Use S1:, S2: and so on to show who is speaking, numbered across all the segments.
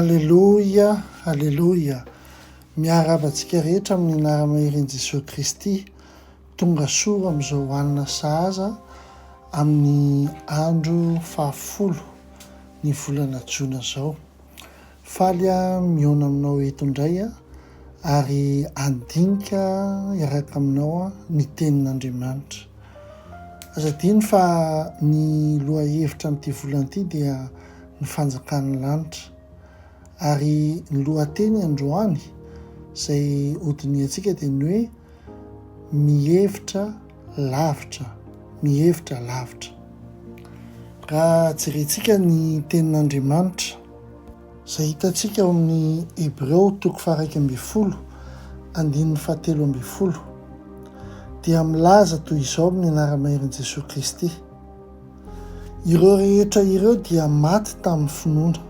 S1: Aleloia, Aleloia. Miarahaba antsika rehetra amin'ny anara-maherin'i Jesoa Kristy. Tonga soa amin'izao alina sahaza amin'ny andro fahafolo ny volana jona izao. Faly aho mihaona aminao eto indray ary handinika hiaraka aminao ny tenin'Andriamanitra. Aza adino fa ny lohahevitra amin'ity volana ity dia ny fanjakan'ny lanitra. Ary ny lohateny androany izay hodinihantsika dia ny hoe mihevitra lavitra, mihevitra lavitra. Raha jerentsika ny tenin'Andriamanitra izay hitantsika ao amin'ny Hebreo toko faha-11 andininy faha-13 dia milaza toy izao amin'ny anara-maherin'i Jesoa Kristy, Ireo rehetra ireo dia maty tamin'ny finoana,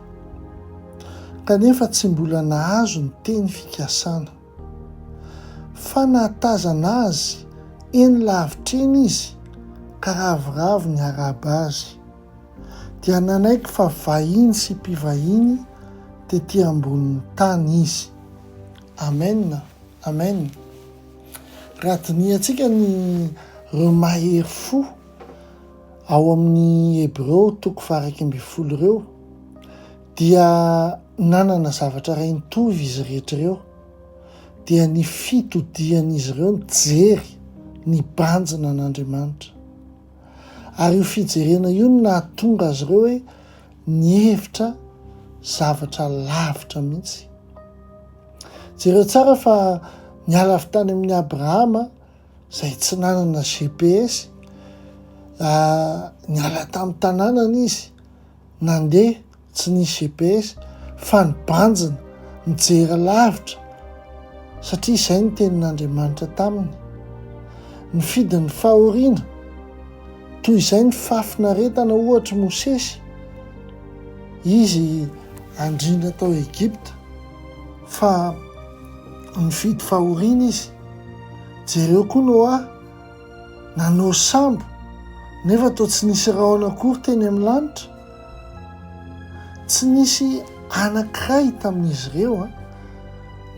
S1: kanefa tsy mbola nahazo ny teny fikasana. Fa nahatazana azy eny lavitra eny izy ka ravoravo niarahaba azy, dia nanaiky fa vahiny sy mpivahiny tety ambonin'ny tany izy. Amen! Amen! Raha dinihantsika ny ireo mahery fo ao amin'ny Hebreo toko faha-11 ireo dia nanana zavatra iray nitovy izy rehetra ireo, dia ny fitodihan'izy ireo nijery, nibanjina an'Andriamanitra. Ary io fijerena io no nahatonga azy ireo hoe nihevitra zavatra lavitra mihitsy. Jereo tsara fa niala avy tany amin'i Abrahama izay tsy nanana GPS, niala tamin'ny tanànany izy, nandeha tsy nisy GPS fa nibanjina, nijery lavitra satria izay ny tenin'Andriamanitra taminy. Nifidy ny fahoriana toy izay ny fahafinaretana ohatr'i Mosesy, izy andriana tao Egypta fa nifidy fahoriana izy. Jereo koa Noa, nanao sambo nefa toa tsy nisy rahona akory teny amin'ny lanitra. Tsy nisy anankiray tamin'izy ireo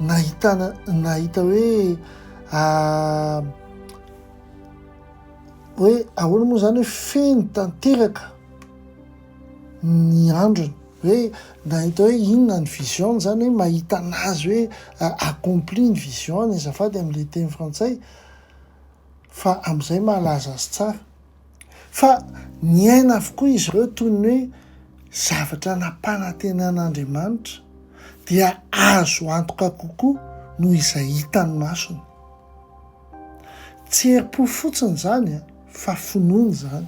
S1: nahitana nahita hoe hoe ahoana moa izany hoe feno tanteraka ny androny. Hoe nahita hoe inona ny vision-ny zany hoe mahita anazy hoe accompli ny vision-ny azafady amin'ilay teny frantsay fa amin'izay mahalaza azy tsara. Fa niaina avokoa izy ireo toy ny hoe zavatra nampanantenan'Andriamanitra dia azo antoka kokoa noho izay hitan'ny masony. Tsy herim-po fotsiny izany fa finoana izany.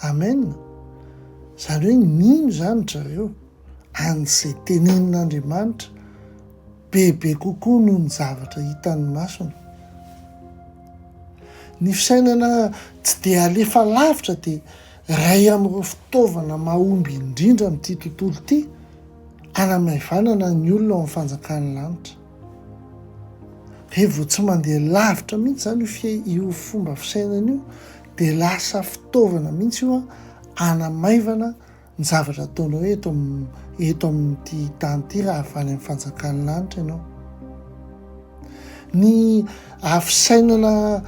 S1: Amen! Izany hoe mino izany ry zareo an'izay tenenin'Andriamanitra bebe kokoa noho ny zavatra hitan'ny masony. Ny fisainana tsy dia alefa lavitra dia iray amin'ireo fitaovana mahomby indrindra amin'ity tontolo ity hanamaivanana ny olona ao amin'ny fanjakan'ny lanitra. Rehefa vao tsy mandeha lavitra mihitsy izany io fie- io fomba fisainana io dia lasa fitaovana mihitsy io hanamaivana ny zavatra ataonao eto eto amin'ity tany ity raha avy any amin'ny fanjakan'ny lanitra ianao. Ny fisainana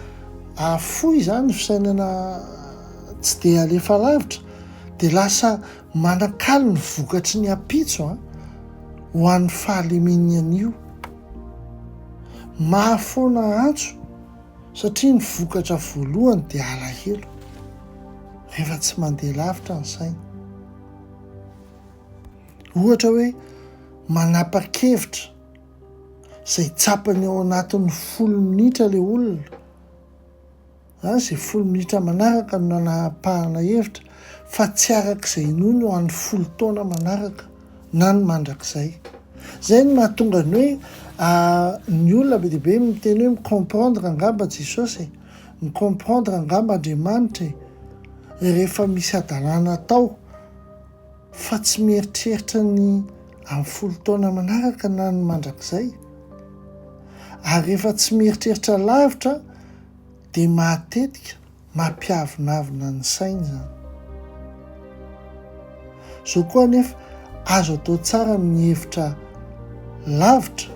S1: fohy izany, fisainana tsy dia alefa lavitra dia lasa manakalo ny vokatry ny ampitso an, ho an'ny fahalemen'ny anio. Mahafoana antso satria ny vokatra voalohany dia alahelo rehefa tsy mandeha lavitra ny saina. Ohatra hoe manapa-kevitra izay tsapany ao anatin'ny folo minitra ilay olona, An, izay folo minitra manaraka no nanapahana hevitra fa tsy araka izay inoany ho an'ny folo taona manaraka na ny mandrakizay. Izay no mahatonga ny hoe ny olona be dia be miteny hoe mi-comprendre angamba Jesosy e, mi-comprendre angamba Andriamanitra e, rehefa misy hadalana atao fa tsy mieritreritra ny amin'ny folo taona manaraka na ny mandrakizay. Ary rehefa tsy mieritreritra lavitra dia matetika mampiavonavona ny saina izany. Izao koa anefa, Azo atao tsara ny mihevitra lavitra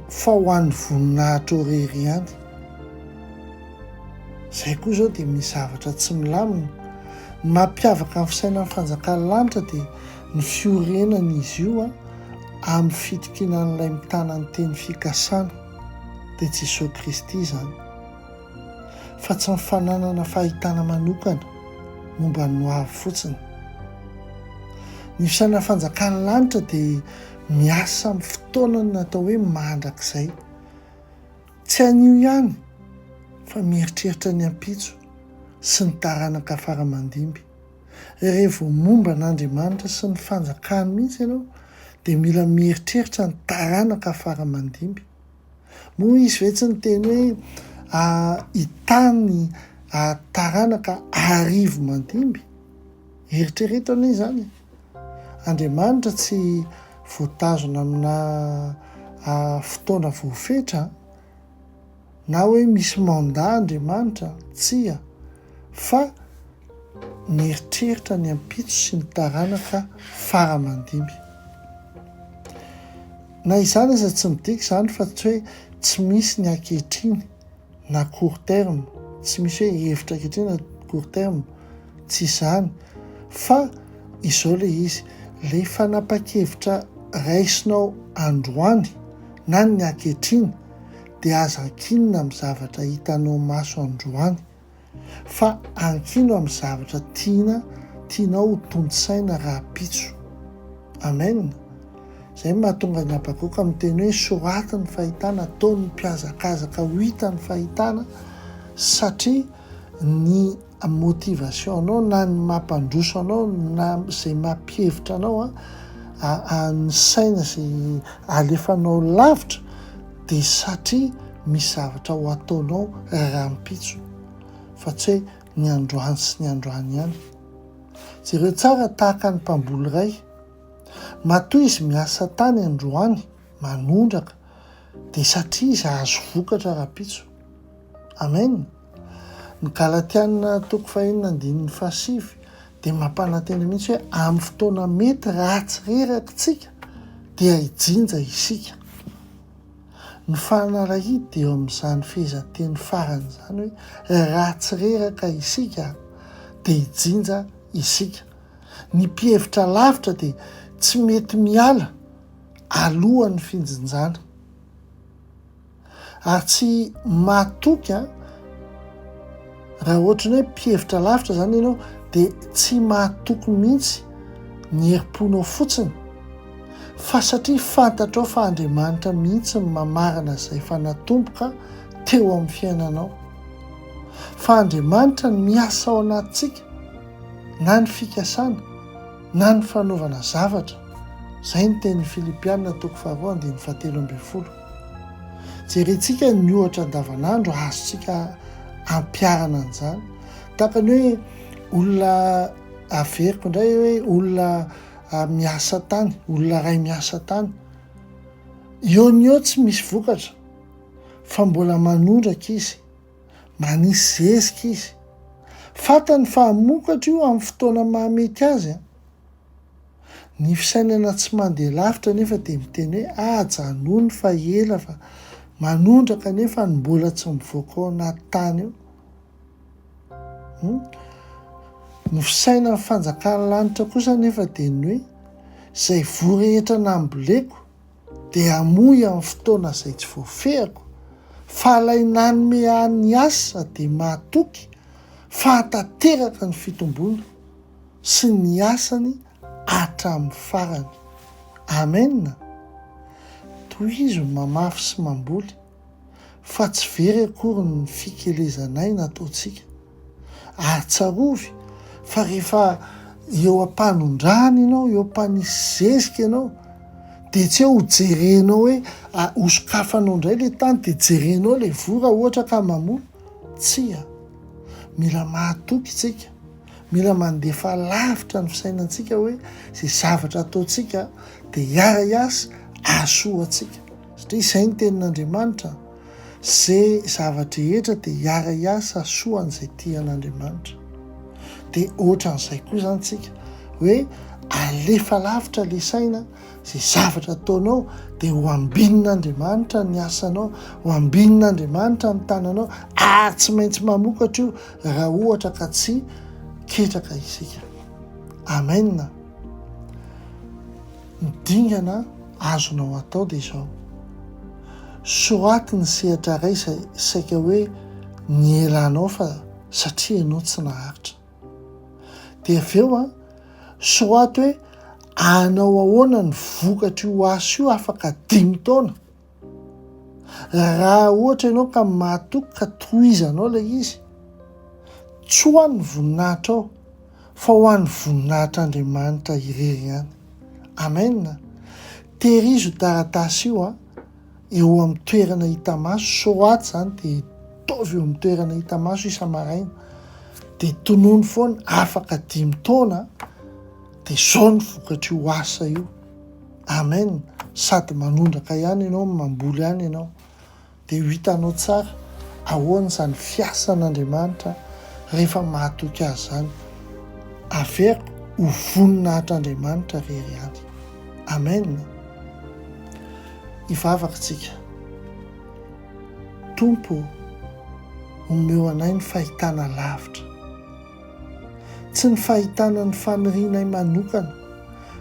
S1: fa ho an'ny voninahitrao irery ihany. Izay koa izao dia misy zavatra tsy milamina. Ny mampiavaka ny fisainan'ny fanjakan'ny lanitra dia ny fiorenan'izy io amin'ny fitokiana an'ilay mitana ny teny fikasana, dia Jesoa Kristy izany, fa tsy ny fananana fahitana manokana momba ny hoavy fotsiny. Ny fisainan'ny fanjakan'ny lanitra dia miasa amin'ny fotoanany atao hoe mandrakizay. Tsy anio ihany fa mieritreritra ny ampitso sy ny taranaka fara-mandimby. Rehefa momba an'Andriamanitra sy ny fanjakany mihitsy ianao dia mila mieritreritra ny taranaka fara-mandimby. Moa izy ve tsy niteny hoe hitany taranaka arivo mandimby? Eritrereto anie izany e! Andriamanitra tsy voatazona amina fotoana voafetra na hoe misy mandat Andriamanitra, tsia, fa mieritreritra ny ampitso sy ny taranaka fara aman-dimby. Na izany aza tsy midika izany fa tsy hoe tsy misy ny ankehitriny na court terme, tsy misy hoe hevitra ankehitriny na court terme, tsy izany fa izao ilay izy, ilay fanapahan-kevitra raisinao androany na ny ankehitriny dia aza ankinina amin'ny zavatra hitanao maso androany fa ankino amin'ny zavatra tiana tianao ho tontosaina rahampitso. Amen! Izay no mahatonga an'i Habakoka miteny hoe soraty ny fahitana, ataon'ny mpihazakazaka ho hita ny fahitana satria ny motivation anao na ny mampandroso anao na izay mampihevitra anao a, ny saina izay alefanao lavitra dia satria misy zavatra ho ataonao rahampitso fa tsy hoe ny androany sy ny androany ihany. Jereo tsara tahaka ny mpamboly iray, matoa izy miasa tany androany manondraka dia satria izy hahazo vokatra rahampitso. Amen. Ny Galatiana toko fahenina andininy fahasivy dia mampanantena mihitsy hoe amin'ny fotoana mety raha tsy reraka isika dia hijinja isika. Ny fanalahidy dia eo amin'izany fehezanteny farany izany hoe raha tsy reraka isika dia hijinja isika. Ny mpihevitra lavitra dia tsy mety miala alohan'ny finjinjana. Ary tsy matoky an, raha ohatry ny hoe mpihevitra lavitra zany ianao dia tsy mahatoky mihitsy ny herim-ponao fotsiny fa satria fantatrao fa Andriamanitra mihitsy no mamarana izay efa natomboka teo amin'ny fiainanao. Fa Andriamanitra no miasa ao anatintsika na ny fikasana na ny fanaovana zavatra. Izay ny tenin'ny Filipiana toko faharoa andininy fahatelo ambin'ny folo. Jerentsika ny ohatra andavanandro azontsika ampiharana an'izany. Tahaka ny hoe olona averiko indray hoe olona miasa tany, olona iray miasa tany. Eo no eo tsy misy vokatra fa mbola manondraka izy, manisy zezika izy. Fantany fa hamokatra io amin'ny fotoana mahamety azy. Ny fisainana tsy mandeha lavitra anefa dia miteny hoe ajanony fa ela fa manondraka nefa ny mbola tsy mivoaka ao anaty tany io. Hmm? Ny fisainan'ny fanjakan'ny lanitra kosa anefa dia ny hoe izay voa rehetra namboleko dia hamoy amin'ny fotoana izay tsy voafehako, fa ilay nanome ahy ny asa dia mahatoky fa hahatanteraka ny fitomboana. sy ny asany hatramin'ny farany. Amen! Tohizo ny mamafy sy mamboly fa tsy very akory ny fikelezan'aina ataontsika. Ary tsarovy fa rehefa eo am-panondrahana ianao, eo am-panisy zezika ianao, dia tsy hoe ho jerenao hoe hosokafanao indray ilay tany dia jerenao ilay voa raha ohatra ka mamoa. Tsia. Mila mahatoky isika. Mila mandefa lavitra ny fisainantsika hoe izay zavatra ataontsika dia hiara-hiasa hahasoa antsika. Satria izay ny tenin'Andriamanitra, izay zava-drehetra dia hiara-hiasa hahasoa an'izay tia an'Andriamanitra. Dia ohatran'izay koa izany tsika, hoe Alefa lavitra le saina, zay zavatra ataonao dia ho ambinin'Andriamanitra ny asanao, ho ambinin'Andriamanitra ny tananao ary tsy maintsy mamokatra io raha ohatra ka tsy ketraka isika. Amen. Ny dingana azonao atao dia izao, soraty ny sehatra iray izay saika hoe nielanao fa satria ianao tsy naharitra. Dia avy eo an, soraty hoe anao ahoana ny vokatr'io asa io afaka dimy taona. Raha ohatra ianao ka mahatoky ka tohizanao ilay izy, tsy ho an'ny voninahitrao fa ho an'ny voninahitr'Andriamanitra irery ihany. Amen. Tehirizo io taratasy io an, eo amin'ny toerana hita maso, soraty izany dia ataovy eo amin'ny toerana hita maso isa-maraina, dia tonony foana afaka dimy taona dia izao ny vokatr'io asa io. Amen, sady manondraka ihany ianao no mamboly ihany ianao. Dia ho hitanao tsara ahoana izany fiasan'Andriamanitra rehefa mahatoky Azy izany. Averiko ho voninahitr'Andriamanitra irery ihany. Amen. Hivavaka tsika. Tompo ô, omeo anay ny fahitana lavitra. Tsy ny fahitana ny fanirianay manokana,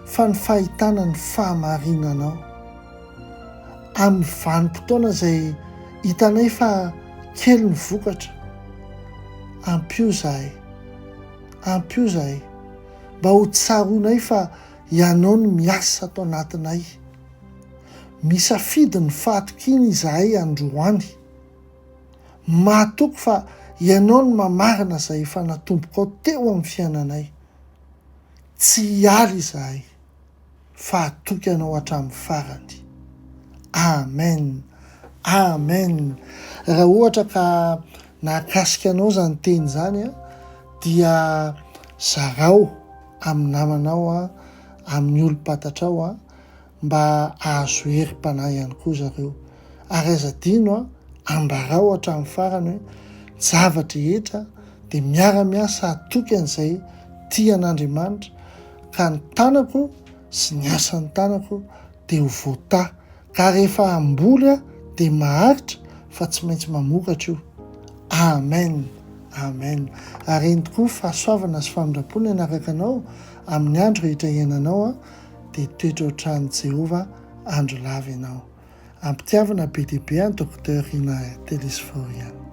S1: fa ny fahitana ny fahamarinanao. Amin'ny vanim-potoana izay hitanay fa kely ny vokatra, ampio izahay, ampio izahay, mba ho tsaroanay fa Ianao no miasa ato anatinay. Misafidy ny fahatokiana izahay androany. Mahatoky fa Ianao no mamarina izay efa natombokao teo amin'ny fiainanay. Tsy hiala izahay fa hatoky Anao hatramin'ny farany. Amen! Amen! Raha ohatra ka nahakasika anao izany teny izany dia zarao amin'ny namanao, amin'ny olom-pantatrao mba hahazo herim-panahy ihany koa zareo. Ary aza adino an, ambarao hatramin'ny farany hoe ny zava-drehetra dia miara-miasa hatoky an'izay tia an'Andriamanitra ka ny tanako sy ny asan'ny tanako dia ho voatahy ka rehefa hamboly aho dia maharitra fa tsy maintsy mamokatra io. Amen! Amen! Ary eny tokoa fahasoavana sy famindram-po ny hanaraka anao amin'ny andro rehetra iainanao an! dia hitoetra ao an-tranon'i Jehovah andro lava ianao. Am-pitiavana be dia be an Docteur Rina Telesphore ihany.